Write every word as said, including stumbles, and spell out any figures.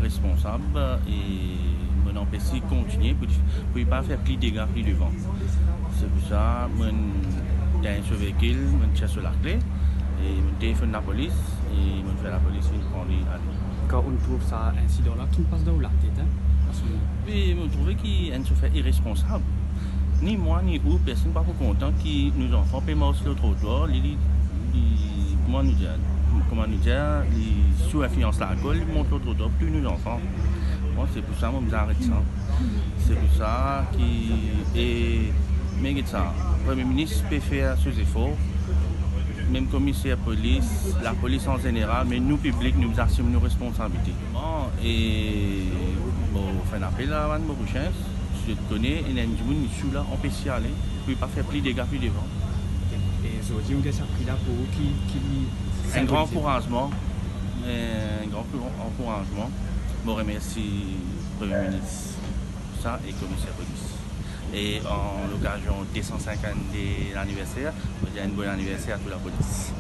Responsab, e monn anpes li kontinie pou, pou li pa fer pli dega pli devan. Se pou sa, monn gagn so veikil, monn tir so lakle, e monn telefonn lapolis, e monn fer lapolis vinn pran li ale. Kan ou trouv sa insidan la, ki pas dan ou latet, hein, a se moman? Wi, monn trouve ki enn sofer iresponsab. Ni mwa, ni ou, personn pa pou kontan ki nou zanfan pe mars lor trotwar, li, li, li, kouma nou dir, kouma nou dir, li sou inflians lalkol, li mont lor trotwar pou touy nou zanfan. Bon, se pou sa, mo bizin aret sa. Se pou sa ki, e, me get sa, Premie Minis pe fer so zefor, mem komiser polis, lapolis an zeneral, me nou piblik, nou bizin asim nou responsabilite. Bon, e, mo fer enn apel a bann Morisien, si zot kone, ena enn dimoun sou la, anpes li ale, pou li pa fer pli dega pli devan. E zordi, ou gagn sa pri la pou ou, ki, ki... Enn gran ankourazman, enn gran ankourazman. Mo remersi Premie Minis pou sa e komiser polis. E an lokazion de san sinkannde laniverser, mo dir enn bon aniverser a tou lapolis.